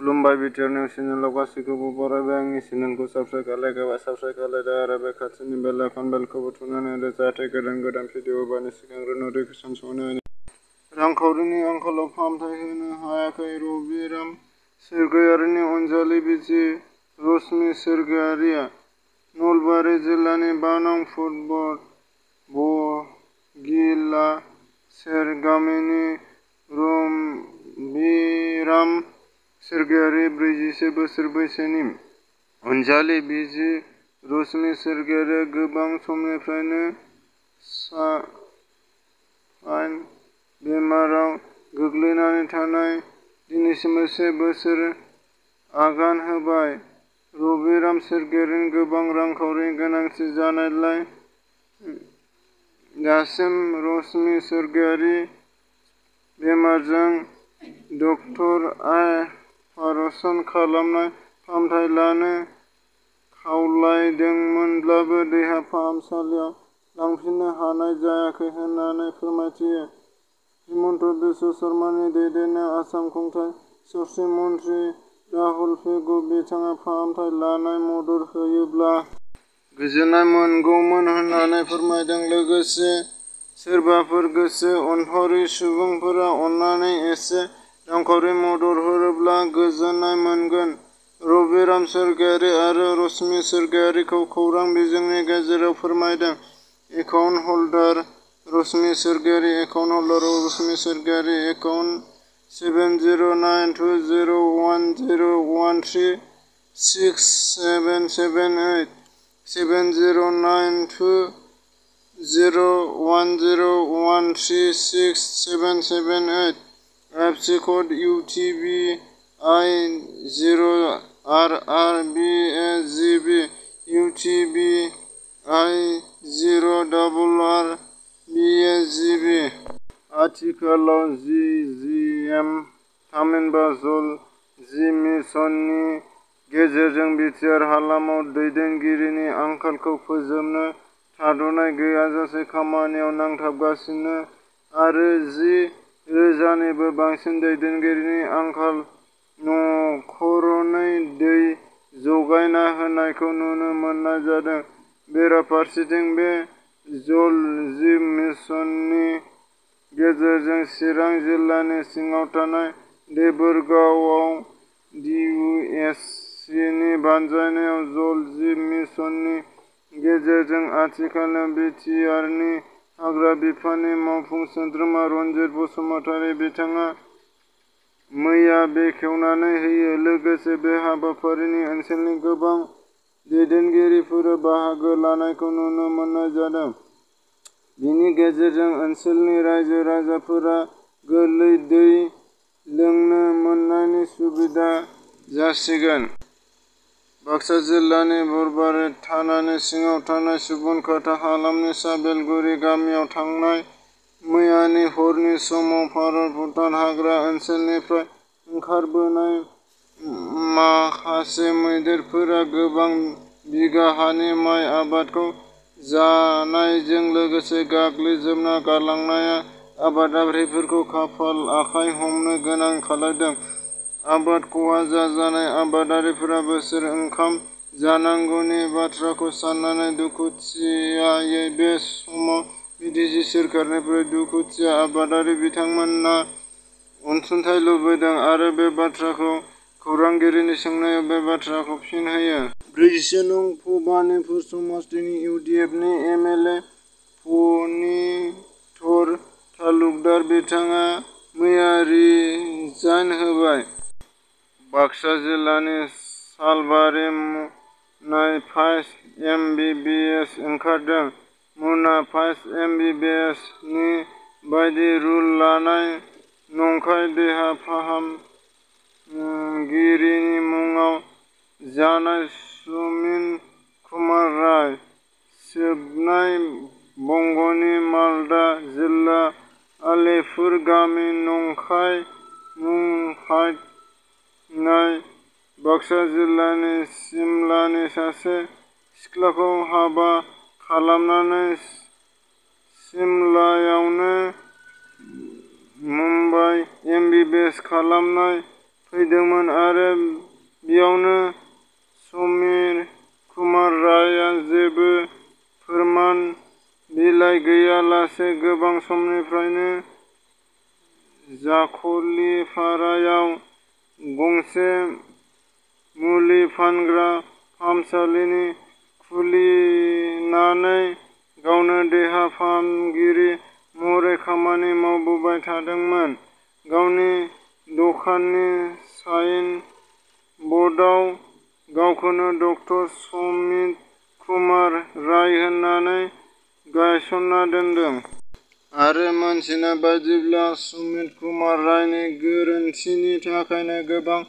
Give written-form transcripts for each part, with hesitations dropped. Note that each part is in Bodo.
खुलुमबाय बिटिआर निउस चेनेलाव गासैखौबो बरायबाय। आंनि चेनेलखौ साबस्क्राइब खालायखाबा साबस्क्राइब खालायदो आरो बे खाथिनि बेल आइकन बेलखौबो थुनानै होदो जाहाथे गोदान भिडिअ होबानो सिगांग्रो नटिफिकेसन सहैयो। रांखावरिनि आंखालाव फाहामथाय होनो हायाखै रबिराम सोरगोयारिनि अनजालि बिसि रश्मि सोरगोयारिआ नलबारि जिल्लानि 5 नं फुटपाथ बगिलासेर गामिनि रबिराम सोरगोयारि 41 बोसोर बैसोनि। अनजालि बिसि रश्मि सोरगोयारिआ गोबां समनिफ्रायनो स्वाइन बेमाराव गोग्लैनानै थानाय दिनैसिमबो 1 बोसोर आगान होबाय। रबिराम सोरगोयारिनो गोबां रांखावरिनि गोनांथि जानायलाय दासिम रश्मि सोरगोयारि बेमारजों डक्टर अपारेसन खालामनाय फाहामथाय लानो खावलायदोंमोनब्लाबो देहा फाहामसालियाव लांफिननो हानाय जायाखै होननानै फोरमायथियो। हिमन्त बिश्व शर्मानि दैदेननायाव आसाम खुंथाय सावस्रि मन्थ्रि राहुल पेगु बिथाङा फाहामथाय लानायाव मदद होयोब्ला गोजोननाय मोनगौमोन होननानै फोरमायदों। लोगोसे सोरबाफोर गोसो अनफावरि सुबुंफोरा अन्नानै एसे रांखावरि मदद हरोब्ला गोजोननाय मोनगोन। रबिराम सोरगोयारि आरो रश्मि सोरगोयारिखौ खौरां बिजोंनि गेजेरजों फोरमायदों। एकाउन्ट हल्डार रश्मि सोरगोयारि एकाउन्ट हल्डार रश्मि सोरगोयारि एकाउन्ट 70920131367778 70920131367778 आइएफएससि कड इउटिबिआइ 0RRBAGB इउटिबिआइ 0RRBAGB। आथिखालाव जिजिएम थामहिनबा जल जीवन मिशननि गेजेरजों बिटिआर हालामाव दैदेनगिरिनि आंखालखौ फोजोबनो थाद'नाय गैयाजासे खामानियाव नांथाबगासिनो आरो 10,000निबो बांसिन दैदेनगिरिनि आंखाल। नखरनै दै जगायना होनायखौ नुनो मोननाय जादों। बेराफारसेथिं बे जल जीवन मिशननि गेजेरजों चिरां जिल्लानि सिङाव थानाय देबोरगावआव डिइउएससिनि बानजायनायाव जल जीवन मिशननि गेजेरजों आथिखालाव बिटिआरनि हाग्रा बिफाननि मावफुं सोद्रोमा रनजित बसुमतारी बिथाङा मैया बेखेवनानै होयो। लोगोसे बे हाबाफारिनि ओनसोलनि गोबां दैदेनगिरिफोरा बाहागो लानायखौ नुनो मोननाय जादों। बेनि गेजेरजों ओनसोलनि रायजो राजाफोरा गोरलै दै लोंनो मोननायनि सुबिदा जासिगोन। बाक्सा जिल्लानि बरबारि थानानि सिङाव थानाय सुबनखाता हालामनि साबेलगुरि गामियाव थांनाय मैयानि हरनि समाव भारत भुटान हाग्रा ओनसोलनिफ्राय ओंखारबोनाय माखासे मैदेरफोरा गोबां बिगा हानि माइ आबादखौ जानायजों लोगोसे गाग्लिजोबना गालांनाया आबादारिफोरखौ खाफाल आखाइ हमनो गोनां खालामदों। आबाद खहा जाजानाय आबादारिफोरा बोसोर ओंखाम जानांगौनि बाथ्राखौ साननानै दुखुथियायै बे समाव बिटिसि सोरखारनिफ्राय दुखुथिया आबादारि बिथांमोना अनसुंथाइ लुबैदों आरो बे बाथ्राखौ खौरांगिरिनि सोंनायाव बे बाथ्राखौ फिन होयो। 41 नं भबानिपुर समस्तिनि इउडिएफनि एमएलए फनिधर तालुकदार बिथाङा मैया रिजाइन होबाय। बाक्सा जिल्लानि सालबारि मुनाय फार्स्ट एमबिबिएस ओंखारदों। मुना फार्स्ट एमबिबिएस नि बायदि रुल लानाय नंखाय देहा फाहामगिरिनि मुङाव जानाय सुमिन कुमार राय। सोबनाय बंग'नि मालदा जिल्ला आलिपुर गामि नंखाय मुं हायनाय बाक्सा जिल्लानि सिमलानि सासे सिख्लाखौ हाबा खालामनानै सिमलायावनो मुम्बाइ एमबिबिएस खालामनाय फैदोंमोन आरो बेयावनो समीर कुमार रायआ जेबो फोरमान बिलाइ गैयालासे गोबां समनिफ्रायनो जाखलिपारायाव गंसे मुलि फानग्रा फाहामसालि खुलिनानै गावनो देहा फाहामगिरि महरै खामानि मावबोबाय थादोंमोन। गावनि दखाननि साइन बर्डआव गावखौनो डक्टर समीर कुमार राय होननानै गायसनना दोनदों। आरो मोनथिनाय बायदिब्ला समीर कुमार रायनि गोरोन्थिनि थाखायनो गोबां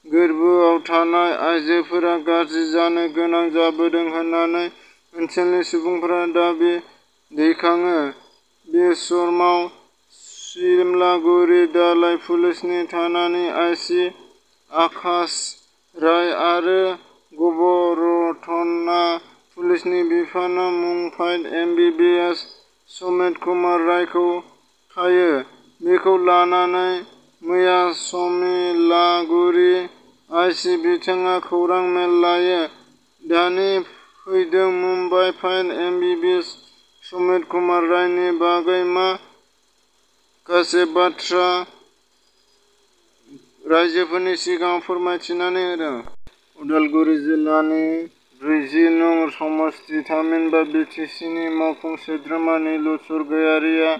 गोर्बोआव थानाय आइजोफोरा गाज्रि जानो गोनां जाबोदों होननानै ओनसोलनि सुबुंफोरा दाबि दैखाङो। बे समाव सिमलागुरि दालाइ पुलिसनि थानानि आइ.सि. आकाश राय आरो गबरथना पुलिसनि बिफानआ मुंफाइट एम.बि.बि.एस. समीर कुमार रायखौ खायो। बेखौ लानानै मैया समिलागुरि आइ.सि. बिथाङा खौरां मेल लायो। दानि फैदों मुम्बाइ फाइट एम.बि.बि.एस. समीर कुमार रायनि बागै माखासे बाथ्रा रायजोफोरनि सिगाङाव फोरमायथिनानै होदों। उदालगुरि जिल्लानि 40 नं समस्ति थामहिनबा बि.टि.सि.नि मावफुं सोद्रोमा नीलु स्वर्गियारिआ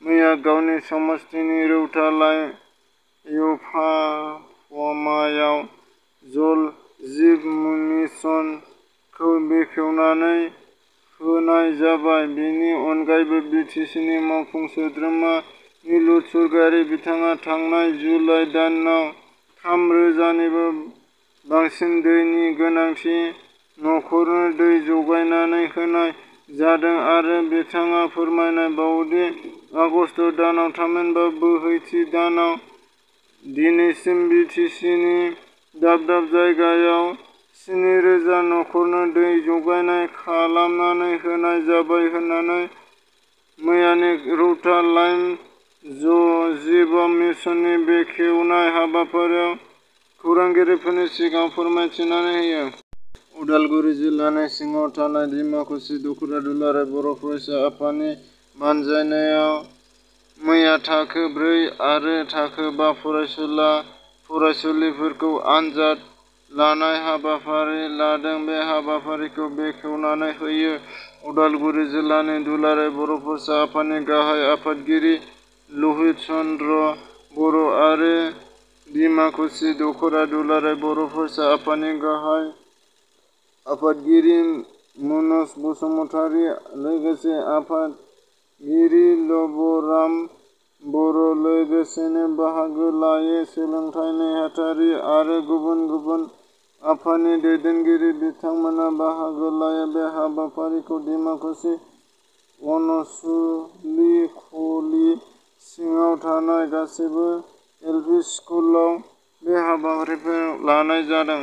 मैया गावनि समस्तिनि रौता लाइफमायाव जल जीवन मिशन खौ बेखेवनानै होनाय जाबाय। बेनि अनगायैबो बि.टि.सि.नि मावफुं सोद्रोमा नीलु स्वर्गियारि बिथाङा थांनाय जुलाइ दानाव 3,000 निबो बांसिन दैनि गोनांथि नखरनो दै जगायनानै होनाय जादों आरो बिथाङा फोरमायबावदों आगस्त दानाव थामहिनबा बोहैथि दानाव दिनैसिम बि.टि.सि.नि दाब दाब जायगायाव 7,000 नखरनो दै जगायनाय खालामनानै होनाय जाबाय होननानै मैयानि रौता लाइफ जीवन मिशननि बेखेवनाय हाबाफारियाव खौरांगिरिफोरनि सिगाङाव फोरमायथिनानै होयो। उदालगुरि जिल्लानि सिङाव थानाय डिमाकुसि दख'रा दुलाराय बर' फरायसा आफादनि बानजायनायाव मैया थाखो 4 आरो थाखो 5 फरायसुला फरायसुलिफोरखौ आनजाद लानाय हाबाफारि लादों। बे हाबाफारिखौ बेखेवनानै होयो उदालगुरि जिल्लानि दुलाराय बर' फरायसा आफादनि गाहाय आफादगिरि लहित चन्द्र बर' आरो डिमाकुसि दख'रा दुलाराय बर' फरायसा आफादनि गाहाय आफादगिरि मनज बसुमतारी लोगोसे आफादगिरि लबराम बर' लोगोसेनो बाहागो लायो सोलोंथाइ नेहाथारि आरो गुबुन गुबुन आफादनि दैदेनगिरि बिथांमोना बाहागो लायो। बे हाबाफारिखौ डिमाकुसि अनसुलिखलि सिङाव थानाय गासैबो एल.पि. स्कुलाव बे हाबाफारिखौ लानाय जादों।